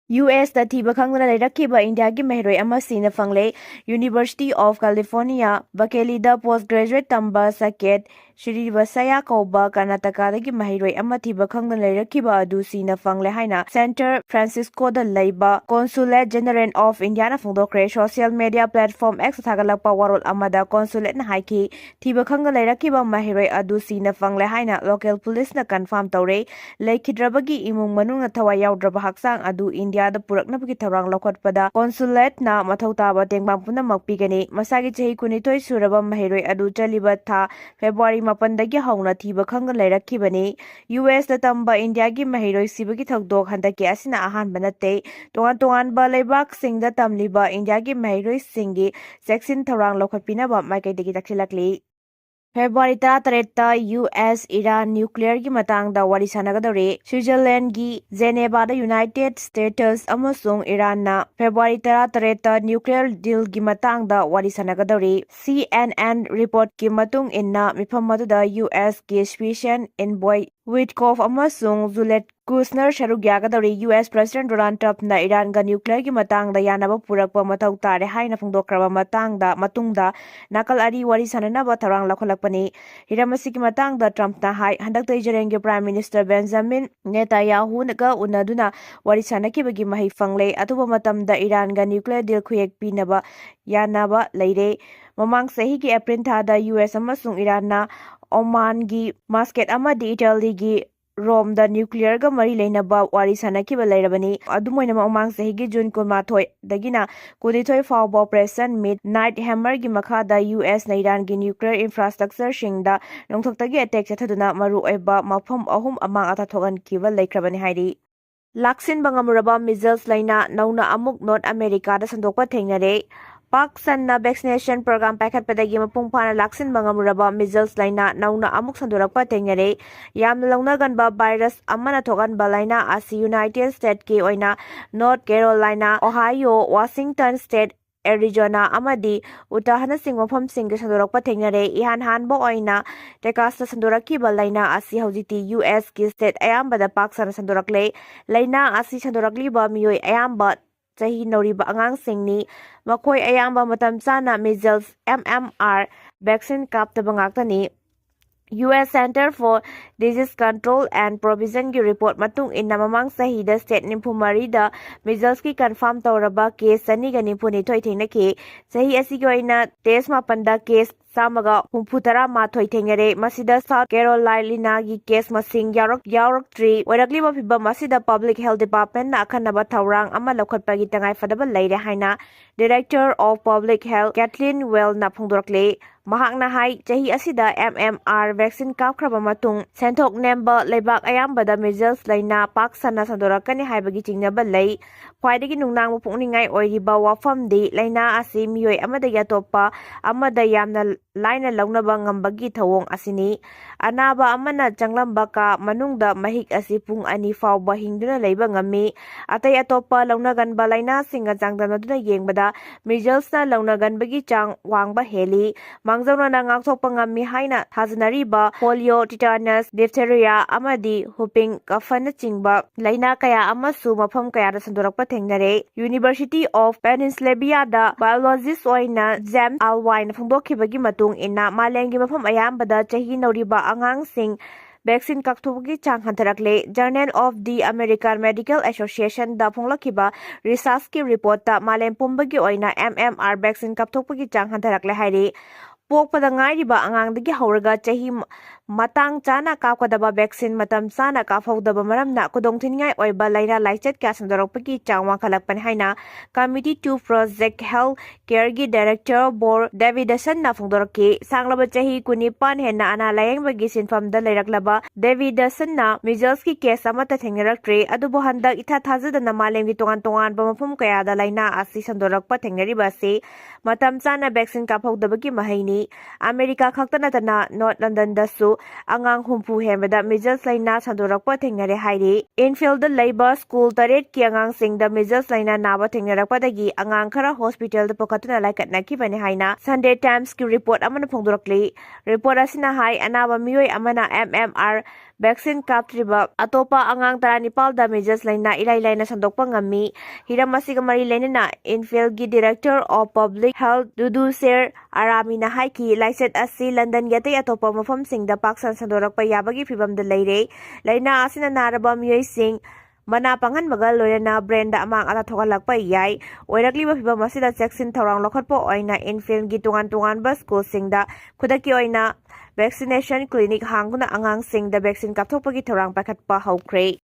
ꯌꯨ ꯑꯦꯁꯇ ꯊꯤꯕ ꯈꯪꯗꯅ ꯂꯩꯔꯛꯈꯤꯕ ꯏꯟꯗꯤꯌꯥꯒꯤ ꯃꯍꯩꯔꯣꯏ ꯑꯃ ꯁꯤꯅ ꯐꯪꯂꯦ꯫ University of California, Berkeley the post graduate ꯇꯝꯕ ꯁꯀꯦꯠ ꯁ꯭ꯔꯤꯕꯁꯌꯥ ꯀꯧꯕ ꯀꯔꯅꯥꯇꯀꯥꯗꯒꯤ ꯃꯍꯩꯔꯣꯏ ꯑꯃ ꯊꯤꯕ ꯈꯪꯗꯅ ꯂꯩꯔꯛꯈꯤꯕ ꯑꯗꯨ ꯁꯤꯅ ꯐꯪꯂꯦ ꯍꯥꯏꯅ San Francisco ꯗ ꯂꯩꯕ Consulate General of India ꯅ ꯐꯣꯡꯗꯣꯛꯈ꯭ꯔꯦ꯫ Social media platform X ꯊꯥꯒꯠꯂꯛꯄ ꯋꯥꯔꯣꯜ ꯑꯃꯗ consulate ꯅ ꯍꯥꯏꯈꯤ, ꯊꯤꯕ ꯈꯪꯗꯅ ꯂꯩꯔꯛꯈꯤꯕ ꯃꯍꯩꯔꯣꯏ ꯑꯗꯨ ꯁꯤꯅ ꯐꯪꯂꯦ ꯍꯥꯏꯅ local police ꯅ confirm ꯇꯧꯔꯦ꯫ ꯂꯩꯈꯤꯗ꯭ꯔꯕꯒꯤ ꯏꯃꯨꯡ ꯃꯅꯨꯡꯅ ꯊꯋꯥꯏ ꯌꯥꯎꯗ꯭ꯔꯕ ꯍꯛꯆꯥꯡ ꯑꯗꯨ ꯏꯟꯗꯤꯌꯥꯗ ꯄꯨꯔꯛꯅꯕꯒꯤ ꯊꯧꯔꯥꯡ ꯂꯧꯈꯠꯄꯗ consulate ꯅ ꯃꯊꯧ ꯇꯥꯕ ꯇꯦꯡꯕꯥꯡ ꯄꯨꯝꯅꯃꯛ ꯄꯤꯒꯅꯤ꯫ ꯃꯁꯥꯒꯤ ꯆꯍꯤ ꯀꯨꯟꯅꯤꯊꯣꯏ ꯁꯨꯔꯕ ꯃꯍꯩꯔꯣꯏ ꯑꯗꯨ ꯆꯠꯂꯤꯕ ꯊꯥ February ꯃꯥꯄꯟꯗꯒꯤ ꯍꯧꯅ ꯊꯤꯕ ꯈꯪꯗꯅ ꯂꯩꯔꯛꯈꯤꯕꯅꯤ꯫ ꯌꯨ ꯑꯦꯁꯇ ꯇꯝꯕ ꯏꯟꯗꯤꯌꯥꯒꯤ ꯃꯍꯩꯔꯣꯏ ꯁꯤꯕꯒꯤ ꯊꯧꯗꯣꯛ ꯍꯟꯗꯛꯀꯤ ꯑꯁꯤꯅ ꯑꯍꯥꯟꯕ ꯅꯠꯇꯦ꯫ ꯇꯣꯉꯥꯟ ꯇꯣꯉꯥꯟꯕ ꯂꯩꯕꯥꯛꯁꯤꯡꯗ ꯇꯝꯂꯤꯕ ꯏꯟꯗꯤꯌꯥꯒꯤ ꯃꯍꯩꯔꯣꯏꯁꯤꯡꯒꯤ ꯆꯦꯛꯁꯤꯟ ꯊꯧꯔꯥꯡ ꯂꯧꯈꯠꯄꯤꯅꯕ ꯃꯥꯏꯀꯩꯗꯒꯤ ꯇꯛꯁꯤꯜꯂꯛꯂꯤ꯫ February ꯇꯔꯥꯇꯔꯦꯠꯇ ꯌꯨ ꯑꯦꯁ ꯏꯔꯥꯟ nuclear ꯒꯤ ꯃꯇꯥꯡꯗ ꯋꯥꯔꯤ ꯁꯥꯟꯅꯒꯗꯧꯔꯤ꯫ Switzerland ꯒꯤ Geneva ꯗ United States ꯑꯃꯁꯨꯡ ꯏꯔꯥꯟꯅ February ꯇꯔꯥꯇꯔꯦꯠꯇ nuclear deal ꯒꯤ ꯃꯇꯥꯡꯗ ꯋꯥꯔꯤ ꯁꯥꯟꯅꯒꯗꯧꯔꯤ꯫ C N N report ꯀꯤ ꯃꯇꯨꯡ ꯏꯟꯅ, ꯃꯤꯐꯝ ꯑꯗꯨꯗ ꯌꯨ ꯑꯦꯁ ꯀꯤ special envoy Witkoff ꯑꯃꯁꯨꯡ Juliet Kushner ꯁꯔꯨꯛ ꯌꯥꯒꯗꯧꯔꯤ꯫ U S President Donald Trump ꯅ ꯏꯔꯥꯟꯒ nuclear ꯒꯤ ꯃꯇꯥꯡꯗ ꯌꯥꯅꯕ ꯄꯨꯔꯛꯄ ꯃꯊꯧ ꯇꯥꯔꯦ ꯍꯥꯏꯅ ꯐꯣꯡꯗꯣꯛꯈ꯭ꯔꯕ ꯃꯇꯥꯡꯗ, ꯃꯇꯨꯡꯗ ꯅꯥꯀꯜ ꯑꯅꯤ ꯋꯥꯔꯤ ꯁꯥꯟꯅꯅꯕ ꯊꯧꯔꯥꯡ ꯂꯧꯈꯠꯂꯛꯄꯅꯤ꯫ ꯍꯤꯔꯝ ꯑꯁꯤꯒꯤ ꯃꯇꯥꯡꯗ Trump ꯅ ꯍꯥꯏ, ꯍꯟꯗꯛꯇ ꯏꯖꯔꯦꯜꯒꯤ Prime Minister Benjamin Netanyahu ꯒ ꯎꯅꯗꯨꯅ ꯋꯥꯔꯤ ꯁꯥꯟꯅꯈꯤꯕꯒꯤ ꯃꯍꯩ ꯐꯪꯂꯦ꯫ ꯑꯊꯨꯕ ꯃꯇꯝꯗ ꯏꯔꯥꯟꯒ nuclear deal ꯈꯨꯌꯦꯛ ꯄꯤꯅꯕ ꯌꯥꯅꯕ ꯂꯩꯔꯦ꯫ ꯃꯃꯥꯡ ꯆꯍꯤꯒꯤ April ꯊꯥꯗ ꯌꯨ ꯑꯦꯁ ꯑꯃꯁꯨꯡ ꯏꯔꯥꯟꯅ Oman ꯒꯤ Muscat ꯑꯃꯗꯤ Italy ꯒꯤ ꯔꯣꯝꯗ ꯅ꯭ꯌꯨꯀ꯭ꯂꯤꯌꯔꯒ ꯃꯔꯤ ꯂꯩꯅꯕ ꯋꯥꯔꯤ ꯁꯥꯟꯅꯈꯤꯕ ꯂꯩꯔꯕꯅꯤ꯫ ꯑꯗꯨꯝ ꯑꯣꯏꯅꯃꯛ, ꯃꯃꯥꯡ ꯆꯍꯤꯒꯤ ꯖꯨꯟ ꯀꯨꯟꯃꯥꯊꯣꯏꯗꯒꯤꯅ ꯀꯨꯟꯅꯤꯊꯣꯏ ꯐꯥꯎꯕ Operation Midnight Hammerꯒꯤ ꯃꯈꯥꯗ ꯌꯨ ꯑꯦꯁꯅ ꯏꯔꯥꯟꯒꯤ ꯅ꯭ꯌꯨꯀ꯭ꯂꯤꯌꯔ ꯏꯟꯐ꯭ꯔꯥꯁ꯭ꯇ꯭ꯔꯛꯆꯔꯁꯤꯡꯗ ꯅꯣꯡꯊꯛꯇꯒꯤ ꯑꯦꯇꯦꯛ ꯆꯠꯊꯗꯨꯅ ꯃꯔꯨꯑꯣꯏꯕ ꯃꯐꯝ ꯑꯍꯨꯝ ꯑꯃꯥꯡ ꯑꯇꯥ ꯊꯣꯛꯍꯟꯈꯤꯕ ꯂꯩꯈ꯭ꯔꯕꯅꯤ ꯍꯥꯏꯔꯤ꯫ ꯂꯥꯛꯁꯤꯟꯕ ꯉꯝꯃꯨꯔꯕ ꯃꯤꯖꯜꯁ ꯂꯥꯏꯅꯥ ꯅꯧꯅ ꯑꯃꯨꯛ ꯅꯣꯔꯠ ꯑꯃꯦꯔꯤꯀꯥꯗ ꯁꯟꯗꯣꯛꯄ ꯊꯦꯡꯅꯔꯦ꯫ ꯄꯥꯛ ꯁꯟꯅ ꯚꯦꯛꯁꯤꯅꯦꯁꯟ ꯄ꯭ꯔꯣꯒ꯭ꯔꯥꯝ ꯄꯥꯏꯈꯠꯄꯗꯒꯤ ꯃꯄꯨꯡ ꯐꯥꯅ ꯂꯥꯛꯁꯤꯟꯕ ꯉꯝꯃꯨꯔꯕ ꯃꯤꯖꯜꯁ ꯂꯥꯏꯅꯥ ꯅꯧꯅ ꯑꯃꯨꯛ ꯁꯟꯗꯣꯔꯛꯄ ꯊꯦꯡꯅꯔꯦ꯫ ꯌꯥꯝꯅ ꯂꯧꯅꯒꯟꯕ ꯚꯥꯏꯔꯁ ꯑꯃꯅ ꯊꯣꯛꯍꯟꯕ ꯂꯥꯏꯅꯥ ꯑꯁꯤ ꯌꯨꯅꯥꯏꯇꯦꯗ ꯁ꯭ꯇꯦꯠꯀꯤ ꯑꯣꯏꯅ north ꯀꯦꯔꯣꯂꯥꯏꯅꯥ, Ohio, Washington state, Arizona ꯑꯃꯗꯤ ꯎꯇꯥꯍꯅꯆꯤꯡꯕ ꯃꯐꯝꯁꯤꯡꯗ ꯁꯟꯗꯣꯔꯛꯄ ꯊꯦꯡꯅꯔꯦ꯫ ꯏꯍꯥꯟ ꯍꯥꯟꯕ ꯑꯣꯏꯅ ꯇꯦꯀꯥꯁꯇ ꯁꯟꯗꯣꯔꯛꯈꯤꯕ ꯂꯥꯏꯅꯥ ꯑꯁꯤ ꯍꯧꯖꯤꯛꯇꯤ ꯌꯨ ꯑꯦꯁꯀꯤ ꯁ꯭ꯇꯦꯠ ꯑꯌꯥꯝꯕꯗ ꯄꯥꯛ ꯁꯟꯅ ꯁꯟꯗꯣꯔꯛꯂꯦ꯫ ꯂꯥꯏꯅꯥ ꯑꯁꯤ ꯁꯟꯗꯣꯔꯛꯂꯤꯕ ꯃꯤꯑꯣꯏ ꯑꯌꯥꯝꯕ ꯆꯍꯤ ꯅꯧꯔꯤꯕ ꯑꯉꯥꯡꯁꯤꯡꯅꯤ꯫ ꯃꯈꯣꯏ ꯑꯌꯥꯝꯕ ꯃꯇꯝ ꯆꯥꯅ measles, M M R, vaccine ꯀꯥꯞꯇꯕ ꯉꯥꯛꯇꯅꯤ꯫ U S Center for Disease Control and Provisionꯒꯤ ꯔꯤꯄꯣꯔꯠ ꯃꯇꯨꯡ ꯏꯟꯅ, ꯃꯃꯥꯡ ꯆꯍꯤꯗ ꯁ꯭ꯇꯦꯠ ꯅꯤꯐꯨ ꯃꯔꯤꯗ ꯃꯤꯖꯜꯁꯀꯤ ꯀꯟꯐꯥꯔꯝ ꯇꯧꯔꯕ ꯀꯦꯁ ꯆꯅꯤꯒ ꯅꯤꯐꯨ ꯅꯤꯊꯣꯏ ꯊꯦꯡꯅꯈꯤ꯫ ꯆꯍꯤ ꯑꯁꯤꯒꯤ ꯑꯣꯏꯅ ꯁ꯭ꯇꯦꯠ ꯃꯥꯄꯟꯗ ꯀꯦꯁ ꯆꯥꯝꯃꯒ ꯍꯨꯝꯐꯨ ꯇꯔꯥ ꯃꯥꯊꯣꯏ ꯊꯦꯡꯅꯔꯦ꯫ ꯃꯁꯤꯗ ꯁꯥꯎꯠ ꯀꯦꯔꯣꯂꯥꯏꯅꯥꯒꯤ ꯀꯦꯁ ꯃꯁꯤꯡ ꯌꯥꯎꯔꯛ-, ꯌꯥꯎꯔꯛꯇ꯭ꯔꯤ꯫ ꯑꯣꯏꯔꯛꯂꯤꯕ ꯐꯤꯚꯝ ꯑꯁꯤꯗ ꯄꯕ꯭ꯂꯤꯛ ꯍꯦꯜꯊ ꯗꯤꯄꯥꯔꯠꯃꯦꯟꯠꯅ ꯑꯈꯟꯅꯕ ꯊꯧꯔꯥꯡ ꯑꯃ ꯂꯧꯈꯠꯄꯒꯤ ꯇꯉꯥꯏꯐꯗꯕ ꯂꯩꯔꯦ ꯍꯥꯏꯅ Director of Public Health Kathleen Wellꯅ ꯐꯣꯡꯗꯣꯔꯛꯂꯤ꯫ ꯃꯍꯥꯛꯅ ꯍꯥꯏ, ꯆꯍꯤ ꯑꯁꯤꯗ ꯑꯦꯝ ꯑꯦꯝ ꯑꯥꯔ ꯚꯦꯛꯁꯤꯟ ꯀꯥꯞꯈ꯭ꯔꯕ ꯃꯇꯨꯡ ꯁꯦꯟꯊꯣꯛ ꯅꯦꯝꯕ ꯂꯩꯕꯥꯛ ꯑꯌꯥꯝꯕꯗ ꯃꯤꯖꯜꯁ ꯂꯥꯏꯅꯥ ꯄꯥꯛ ꯁꯟꯅ ꯁꯟꯗꯣꯔꯛꯀꯅꯤ ꯍꯥꯏꯕꯒꯤ ꯆꯤꯡꯅꯕ ꯂꯩ꯫ ꯈ꯭ꯋꯥꯏꯗꯒꯤ ꯅꯨꯡꯅꯥꯡꯕ ꯄꯣꯛꯅꯤꯡꯉꯥꯏ ꯑꯣꯏꯔꯤꯕ ꯋꯥꯐꯝꯗꯤ ꯂꯥꯏꯅꯥ ꯑꯁꯤ ꯃꯤꯑꯣꯏ ꯑꯃꯗꯒꯤ ꯑꯇꯣꯞꯄ ꯑꯃꯗ ꯌꯥꯝꯅ ꯂꯥꯏꯅ ꯂꯧꯅꯕ ꯉꯝꯕꯒꯤ ꯊꯧꯑꯣꯡ ꯑꯁꯤꯅꯤ꯫ ꯑꯅꯥꯕ ꯑꯃꯅ ꯆꯪꯂꯝꯕ ꯀꯥ ꯃꯅꯨꯡꯗ ꯃꯍꯤꯛ ꯑꯁꯤ ꯄꯨꯡ ꯑꯅꯤ ꯐꯥꯎꯕ ꯍꯤꯡꯗꯨꯅ ꯂꯩꯕ ꯉꯝꯃꯤ꯫ ꯑꯇꯩ ꯑꯇꯣꯞꯄ ꯂꯧꯅꯒꯟꯕ ꯂꯥꯏꯅꯥꯁꯤꯡꯒ ꯆꯥꯡꯗꯝꯅꯗꯨꯅ ꯌꯦꯡꯕꯗ ꯃꯤꯖꯜꯁꯅ ꯂꯧꯅꯒꯟꯕꯒꯤ ꯆꯥꯡ ꯋꯥꯡꯕ ꯍꯦꯜꯂꯤ꯫ ꯃꯥꯡꯖꯧꯅꯅ ꯉꯥꯛꯊꯣꯛꯄ ꯉꯝꯃꯤ ꯍꯥꯏꯅ ꯊꯥꯖꯅꯔꯤꯕ ꯄꯣꯂꯤꯑꯣ, ꯇꯤꯇꯥꯅꯁ, ꯗꯤꯞꯊꯦꯔꯤꯌꯥ ꯑꯃꯗꯤ ꯍꯨꯄꯤꯡ ꯀꯐꯅꯆꯤꯡꯕ ꯂꯥꯏꯅꯥ ꯀꯌꯥ ꯑꯃꯁꯨ ꯃꯐꯝ ꯀꯌꯥꯗ ꯁꯟꯗꯣꯔꯛꯄ ꯊꯦꯡꯅꯔꯦ꯫ University of Pennsylvaniaꯗ ꯕꯥꯏꯑꯣꯂꯣꯖꯤꯁ ꯑꯣꯏꯅ ꯖꯦꯝꯁ ꯑꯜꯋꯥꯏꯅ ꯐꯣꯡꯗꯣꯛꯈꯤꯕꯒꯤ ꯃꯇꯨꯡ ꯏꯟꯅ, ꯃꯥꯂꯦꯝꯒꯤ ꯃꯐꯝ ꯑꯌꯥꯝꯕꯗ ꯆꯍꯤ ꯅꯧꯔꯤꯕ ꯑꯉꯥꯡꯁꯤꯡ ꯚꯦꯛꯁꯤꯟ ꯀꯥꯞꯊꯣꯛꯄꯒꯤ ꯆꯥꯡ ꯍꯟꯊꯔꯛꯂꯦ꯫ Journal of the American Medical Associationꯗ ꯐꯣꯡꯂꯛꯈꯤꯕ ꯔꯤꯁꯔꯆꯀꯤ ꯔꯤꯄꯣꯔꯠꯇ ꯃꯥꯂꯦꯝ ꯄꯨꯝꯕꯒꯤ ꯑꯣꯏꯅ ꯑꯦꯝ ꯑꯦꯝ ꯑꯥꯔ ꯚꯦꯛꯁꯤꯟ ꯀꯥꯞꯊꯣꯛꯄꯒꯤ ꯆꯥꯡ ꯍꯟꯊꯔꯛꯂꯦ ꯍꯥꯏꯔꯤ꯫ ꯄꯣꯛꯄꯗ ꯉꯥꯏꯔꯤꯕ ꯑꯉꯥꯡꯗꯒꯤ ꯍꯧꯔꯒ ꯆꯍꯤ ꯃꯇꯥꯡ ꯆꯥꯅ ꯀꯥꯞꯀꯗꯕ vaccine ꯃꯇꯝ ꯆꯥꯅ ꯀꯥꯞꯍꯧꯗꯕ ꯃꯔꯝꯅ ꯈꯨꯗꯣꯡꯊꯤꯅꯤꯡꯉꯥꯏ ꯑꯣꯏꯕ ꯂꯥꯏꯅꯥ ꯂꯥꯏꯆꯠ ꯀꯌꯥ ꯁꯟꯗꯣꯔꯛꯄꯒꯤ ꯆꯥꯡ ꯋꯥꯡꯈꯠꯂꯛꯄꯅꯤ ꯍꯥꯏꯅ Committee to Project Health Careꯒꯤ Director Bor Davidson ꯅ ꯐꯣꯡꯗꯣꯔꯛꯈꯤ꯫ ꯁꯥꯡꯂꯕ ꯆꯍꯤ ꯀꯨꯟꯅꯤꯄꯥꯟ ꯍꯦꯟꯅ ꯑꯅꯥ ꯂꯥꯌꯦꯡꯕꯒꯤ ꯁꯤꯟꯐꯝꯗ ꯂꯩꯔꯛꯂꯕ Davidson ꯅ measlesꯀꯤ case ꯑꯃꯠꯇ ꯊꯦꯡꯅꯔꯛꯇ꯭ꯔꯤ, ꯑꯗꯨꯕꯨ ꯍꯟꯗꯛ ꯏꯊꯥ ꯊꯥꯖꯗꯅ ꯃꯥꯂꯦꯝꯒꯤ ꯇꯣꯉꯥꯟ ꯇꯣꯉꯥꯟꯕ ꯃꯐꯝ ꯀꯌꯥꯗ ꯂꯥꯏꯅꯥ ꯑꯁꯤ ꯁꯟꯗꯣꯔꯛꯄ ꯊꯦꯡꯅꯔꯤꯕ ꯑꯁꯤ ꯃꯇꯝ ꯆꯥꯅ vaccine ꯀꯥꯞꯍꯧꯗꯕꯒꯤ ꯃꯍꯩꯅꯤ꯫ ꯑꯃꯦꯔꯤꯀꯥ ꯈꯛꯇ ꯅꯠꯇꯅ North Londonꯗꯁꯨ ꯑꯉꯥꯡ ꯍꯨꯝꯐꯨ ꯍꯦꯟꯕꯗ measles ꯂꯥꯏꯅꯥ ꯁꯟꯗꯣꯔꯛꯄ ꯊꯦꯡꯅꯔꯦ ꯍꯥꯏꯔꯤ꯫ Enfield ꯂꯩꯕ school ꯇꯔꯦꯠꯀꯤ ꯑꯉꯥꯡꯁꯤꯡꯗ measles ꯂꯥꯏꯅꯥ ꯅꯥꯕ ꯊꯦꯡꯅꯔꯛꯄꯗꯒꯤ ꯑꯉꯥꯡ ꯈꯔ hospitalꯗ ꯄꯨꯈꯠꯇꯨꯅ ꯂꯥꯏꯀꯠꯅꯈꯤꯕꯅꯤ ꯍꯥꯏꯅ Sunday Timesꯀꯤ report ꯑꯃꯅ ꯐꯣꯡꯗꯣꯔꯛꯂꯤ꯫ Report ꯑꯁꯤꯅ ꯍꯥꯏ, ꯑꯅꯥꯕ ꯃꯤꯑꯣꯏ ꯑꯃꯅ M M R vaccine ꯀꯥꯞꯇ꯭ꯔꯤꯕ ꯑꯇꯣꯞꯄ ꯑꯉꯥꯡ ꯇꯔꯥꯅꯤꯄꯥꯜꯗ measles ꯂꯥꯏꯅꯥ ꯏꯔꯥꯏ ꯂꯥꯏꯅ ꯁꯟꯗꯣꯛꯄ ꯉꯝꯃꯤ꯫ ꯍꯤꯔꯝ ꯑꯁꯤꯒ ꯃꯔꯤ ꯂꯩꯅꯅ Enfieldꯒꯤ Director of Public Health ꯗꯨꯗꯨꯁꯦꯔ ꯑꯔꯥꯃꯤꯅ ꯍꯥꯏꯈꯤ, ꯂꯥꯏꯆꯠ ꯑꯁꯤ Londonꯒꯤ ꯑꯇꯩ ꯑꯇꯣꯞꯄ ꯃꯐꯝꯁꯤꯡꯗ ꯄꯥꯛꯁꯟ ꯁꯟꯗꯣꯔꯛꯄ ꯌꯥꯕꯒꯤ ꯐꯤꯚꯝꯗ ꯂꯩꯔꯦ꯫ ꯂꯥꯏꯅꯥ ꯑꯁꯤꯅ ꯅꯥꯔꯕ ꯃꯤꯑꯣꯏꯁꯤꯡ ꯃꯅꯥ ꯄꯪꯍꯟꯕꯒ ꯂꯣꯏꯅꯅ brainꯗ ꯑꯃꯥꯡ ꯑꯇꯥ ꯊꯣꯛꯍꯜꯂꯛꯄ ꯌꯥꯏ꯫ ꯑꯣꯏꯔꯛꯂꯤꯕ ꯐꯤꯚꯝ ꯑꯁꯤꯗ ꯆꯦꯛꯁꯤꯟ ꯊꯧꯔꯥꯡ ꯂꯧꯈꯠꯄ ꯑꯣꯏꯅ Enfieldꯒꯤ ꯇꯣꯉꯥꯟ ꯇꯣꯉꯥꯟꯕ schoolꯁꯤꯡꯗ ꯈꯨꯗꯛꯀꯤ ꯑꯣꯏꯅ vaccination clinic ꯍꯥꯡꯗꯨꯅ ꯑꯉꯥꯡꯁꯤꯡꯗ vaccine ꯀꯥꯞꯊꯣꯛꯄꯒꯤ ꯊꯧꯔꯥꯡ ꯄꯥꯏꯈꯠꯄ ꯍꯧꯈ꯭ꯔꯦ꯫